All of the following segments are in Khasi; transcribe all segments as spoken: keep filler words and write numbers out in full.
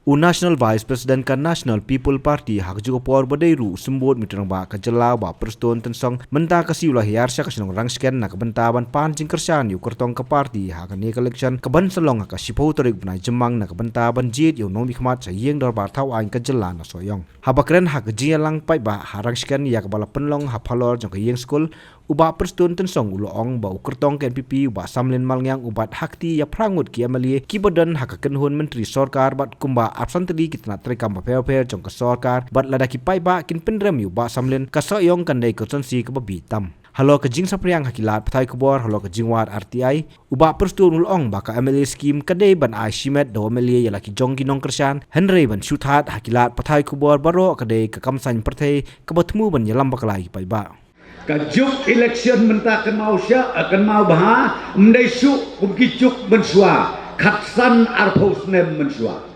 U National Vice President ka National People Party ha kajuh ka por ba dei ruh u Symbud Myntri Rangbah ka jylla u Bah Prestone Tynsong mynta ka sngi u la hiar sha ka shnong Rangshken na ka bynta ban pan jingkyrshan ïa u kyrtong ka party ha kane ka election kaban sa long ha ka shiphew tarik u bnai Jymmang na ka bynta ban jied ïa u nongmihkhmat sha ïing dorbar thaw aiñ ka jylla na Sohiong. Haba kren ha ka jingïalang paidbah ha Rangshken ïa kaba la pynlong ha phalor jong ka ïing skul, u Bah Prestone Tynsong u la ong ba u kyrtong ka N P P u Bah Samlin Malngiang u bat ha kti ïa phra ngut ki M L A kiba don ha ka kynhun myntri sorkar bad kumba arphew san tylli ki tnat treikam bapher bapher jong ka sorkar bad lada ki paidbah kin pynrem ïa u Bah Samlin ka Sohiong kan dei ka constituency kaba bieit tam. Halor ka jingsaphriang ha ki lad pathai khubor halor ka jingwad R T I, u Bah Prestone u la ong ba ka M L A scheme ka dei ban ai shimet da u M L A ïa la ki jong ki nongkyrshan, hynrei ban shu thad ha ki lad pathai khubor baroh ka dei ka kam saiñ pyrthei kaba thmu ban ïalam bakla ïa ki paidbah. Ka juk election mynta kynmaw sha, kynmaw bha, ym dei shuh kum ki juk mynshuwa, khatsan arphew snem mynshuwa.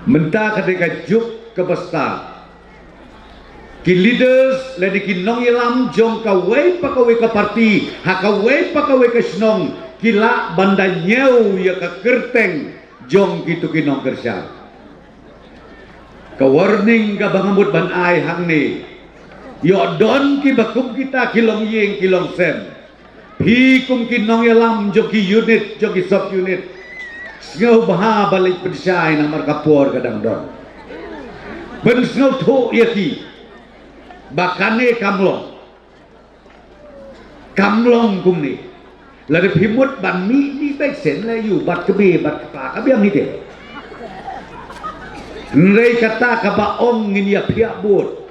Mynta ka dei ka juk kaba stad. Ki leaders lane ki nongïalam jong kawei pa kawei ka party ha kawei pa kawei ka shnong ki lah ban da ñiew ïa ka kyrteng jong kito ki nongkyrshan. Ka warning kaba nga mut ban ai hangne, ïoh don kiba kum kita ki longïing ki longsem. Phi kum ki nongïalam jong ki unit, jong ki sub unit, sngewbha ba leit pynshai namar ka por ka dang don. Pynsngewthuh ïa ki ba kane kam long. Kam long kumne. Lada phi mut ban mih, mih beit shen la ïoh bad kmie bad kpa ka biang hi te. Hynrei kata kaba ong ngin ïa phiah bud.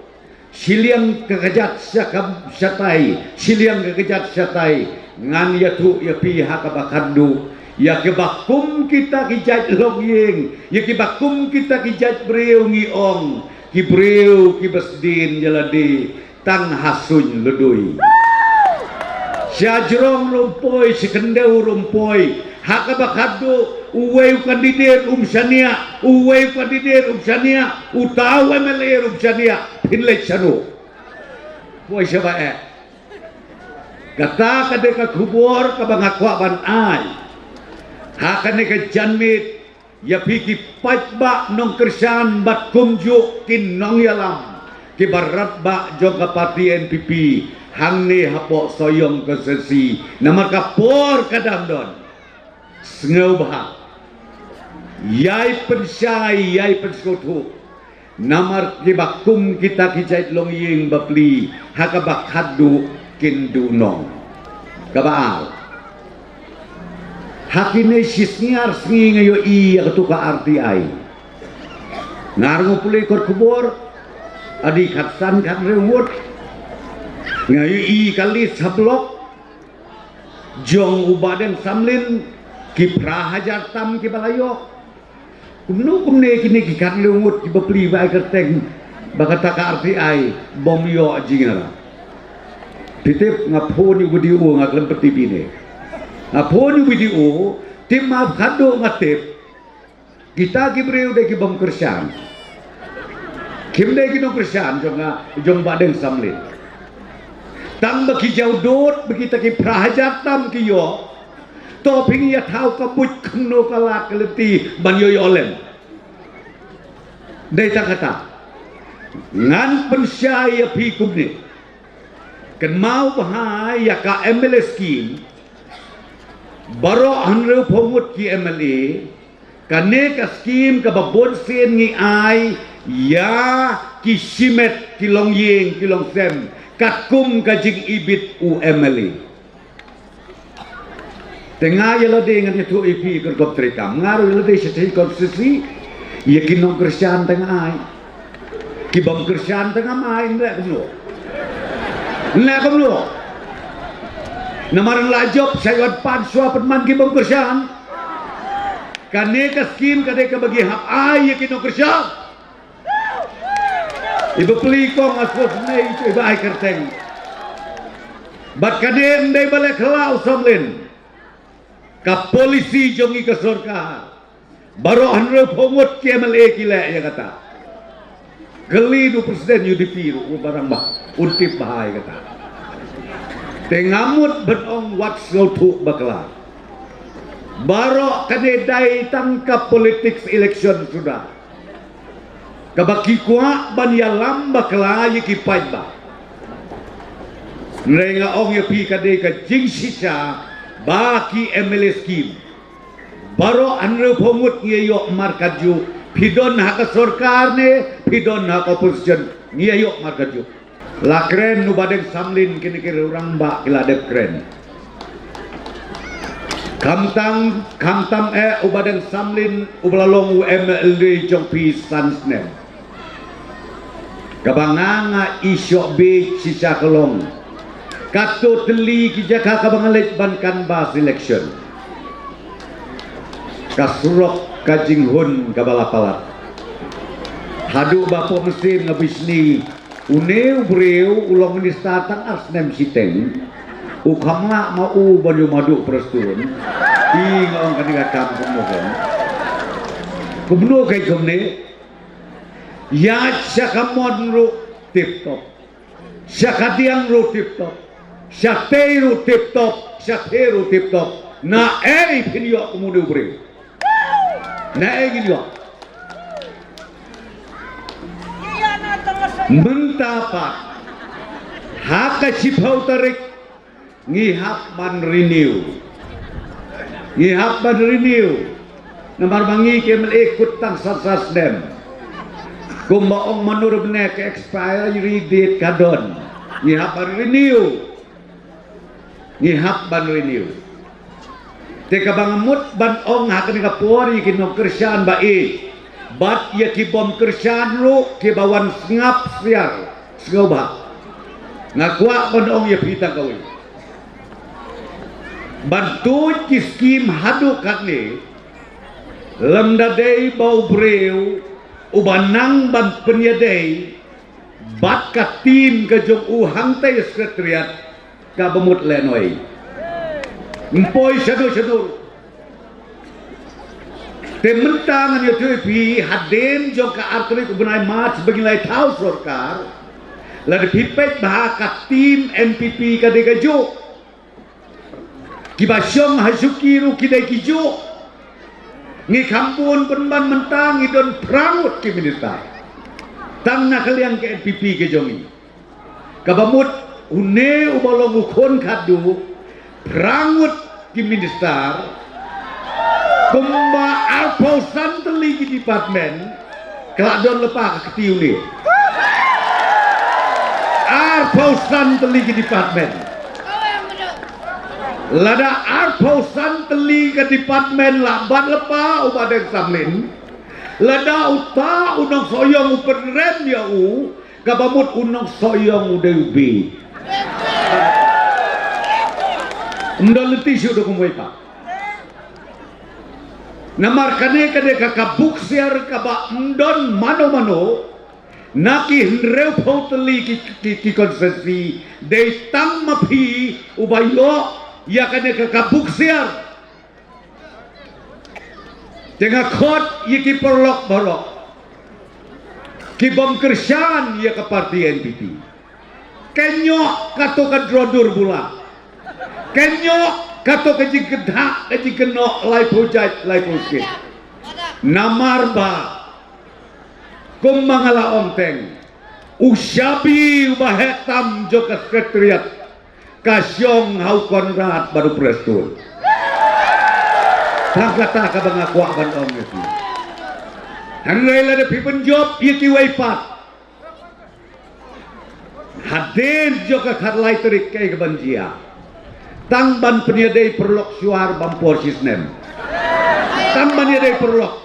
Shiliang ka kjat sha ka shatai, shiliang ka kjat shatai, ngan ïathuh ïa phi ha kaba khatduh, ïa kiba kum kita ki jait longïing, ïa kiba kum kita ki jait briew ngi ong, ki briew kiba sdien ïa lade tang ha suiñ lydui. Sha jrong ruh ym poi, sha khyndew ruh ym poi, ha kaba khatduh, uwei u candidate um shaniah, uwei u candidate um shaniah, uta u M L A ruh um shaniah, phin leit shano? Poi shaba eh. Kata ka dei ka khubor kaba nga kwah ban ai ha kane ka janmiet ïa phi ki paidbah nongkyrshan bad kumjuh ki nongïalam kiba radbah jong ka party N P P hangne hapoh Sohiong constituency. Namar ka por ka dang don. Sngewbha ïai pynshai, ïai pynsngewthuh. Namar kiba kum kita ki jait longïing bapli ha kaba khatduh kin duh nong. Kaba ar, ha kine shi sngi ar sngi nga ïohi ïa katu ka R T I. Nga ruh nga pule kot khubor, adi khatsan khathynriew ngut. Nga ïohi ka list ha block jong u Bah Deng Samlin, ki phra hajar tam kiba la ïoh. Kumno kumne kine ki khathynriew ngut ki bapli ba ai kyrteng ba kata ka R T I bym ïoh jingïarap. Phi tip nga phone ïa u B D O, nga khlem pynthikna. Nga phone ïa u B D O, tip ma khatduh nga tip. Kita ki briew dei ki bym kyrshan. Kim dei ki nongkyrshan jong nga, jong Bah Deng Samlin. Tang ba ki jaw dud ba kita ki phra hajar tam ki ïoh. To phi ïa thaw ka buit kumno ka lad ka lynti ban ïoh ïoh lem. Dei tang kata. Ngan pynshai ïa phi kumne. Kynmaw bha ïa ka M L A scheme. Baroh hynriewphew ngut ki M L A. Kane ka scheme kaba bun sien ngi ai ïa ki shimet, ki longïing, ki longsem, katkum ka jingibit u M L A. Te nga ïa lade ngan ïathuh ïa phi, kyrkop treikam, nga ruh ïa lade shatei constituency, ïa ki nongkyrshan te nga ai. Ki bym kyrshan te ngam ai, nleh kumno? Nleh kumno? Namar ngi la jop sha ïoh pan shuwa pynman ki bym kyrshan. Kane ka scheme ka dei kaba ngi hap ai ïa ki nongkyrshan. I bapli kong a sngewsynei i ba ai kyrteng. Bad kane ym dei ba leh khlaw Samlin. Ka policy jong ngi ka sorkar. Baroh hynriewphew ngut ki M L A ki leh ïa kata. Kylli u president U D P ruh, u barang ba un tip bha ïa kata. Te nga mut ban ong wat sngewthuh bakla. Baroh kane dei tang ka politics election suda. Kaba ki kwah ban ïalam bakla ïa ki paidbah. Hynrei nga ong ïa phi ka dei ka jingshisha ba ki M L A scheme. Baroh hynriewphew ngut ngi ïoh markatjuh. Phi don ha ka sorkar ne phi don ha ka opposition, ngi ïoh markatjuh. La kren u Bah Deng Samlin, kine ki rangbah ki la dep kren. Khamtam, khamtam eh u Bah Deng Samlin uba la long u M L A jong phi san snem. Kaba nga nga i shoh beit shisha ka long, katto tylli ki jaka kaba nga leit ban canvass election, ka surok ka jinghun kaba la palat. Haduh ba pok mynsiem nga bishni, une u briew u long minister tang ar snem shiteng, u kham lah ma u ban ïoh madu Prestone. I nga ong kane ka kam kumno kan. Kumno kai kumne. Ïa sha ka mon ruh tip top. Sha ka diang ruh tip top. Sha tei ruh tip top. Sha tei ruh tip top. Na ei phin ïoh kumne u briew. Na ei ngin ïoh. Mynta pat ha ka shiphew tarik ngi hap ban renew. Ngi hap ban renew. Namar ba ngi ki M L A kut tang san san snem. Kumba ong mano ruh bne ka expiry date ka don. Ngi hap ban renew. Ngi hap ban renew. Te kaba nga mut ban ong ha kane ka por ïa ki nongkyrshan ba ïeit bad ïa ki bym kyrshan ruh kiba wan sngap syiar sngewbha. Nga kwah ban ong ïa phi tang kawei. Ban tuid ki skim haduh katne, lymda dei ba u briew uba nang ban pynïadei bad ka team ka jong u hangta ïa secretariat, kaba mut lehnohei. Ym poi shaduh shaduh. Te mynta ngan ïathuh ïa phi, hadien jong ka ar tarik u bnai March ba ngi la thaw sorkar, lada phi peit bha ka team N P P ka dei kajuh. Kiba shong ha shuki ruh ki dei kijuh. Ngi kham bun pynban mynta ngi don phra ngut ki minister. Tang na ka liang ka N P P ka jong ngi. Kaba mut une uba long u khun khatduh, phra ngut ki minister, kumba arphew san tylli ki department, ka la don lypa ka kti une. Arphew san tylli ki department. Lada arphew san tylli ka department la bat lypa u Bah Deng Samlin, lada uta u nongsohïong u pynrem ïa u, kaba mut u nongsohïong u dei u beit. Ym don lynti shuh da kumwei pat. Namar kane ka dei ka, ka buksiar kaba ym don mano mano na ki hynriewphew tylli ki, ki, ki constituency, dei tang ma phi uba ïoh ïa kane ka, ka buksiar. Te nga khot ïa ki paralok baroh ki bym kyrshan ïa ka party N P P. Ka ñiuh kato ka drodur bula. Ka ñiuh kato ka jingkynthah ka jingkynnoh laiphew jait laiphew skit. Namar ba kumba nga la ong teng, u shabi uba heh tam jong ka secretariat ka shong ha u Conrad bad u Prestone. Tang kata kaba nga kwah ban ong ïa phi. Hynrei lada phi pynjop ïa kiwei pat, hadien jong ka khatlai tarik kaei kaban jia? Tang ban pynïadei paralok shuwa bam por shisnem. Tang ban ïadei paralok.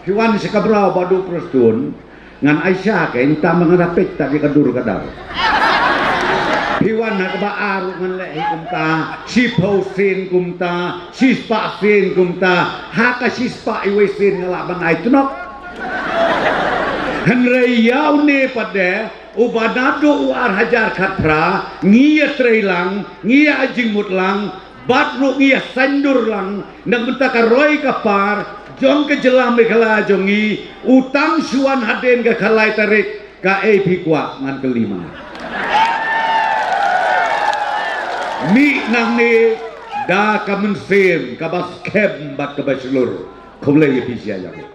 Phi wan sha ka Mraw bad u Prestone, ngan ai sha kein, tang ba nga da peit ta ki ka dur ka dar. Phi wan ha kaba ar ngan leh hi kumta, shiphew sien kumta, shispah sien kumta, ha ka shispah iwei sien nga lah ban ai tnok. Hynrei ïa une pat de, uba naduh u ar hajar khatphra ngi ïatrei lang, ngi ïa jingmut lang, bad ruh ngi ïa saiñdur lang na ka bynta ka roi ka par jong ka jylla Meghalaya jong ngi, u tang shu wan hadien ka khatlai tarik, kaei phi kwah ngan kylli ma nga. Mih nangne Da ka mynsiem kaba skhem bad kaba shlur. Khublei ïa phi sha ïa.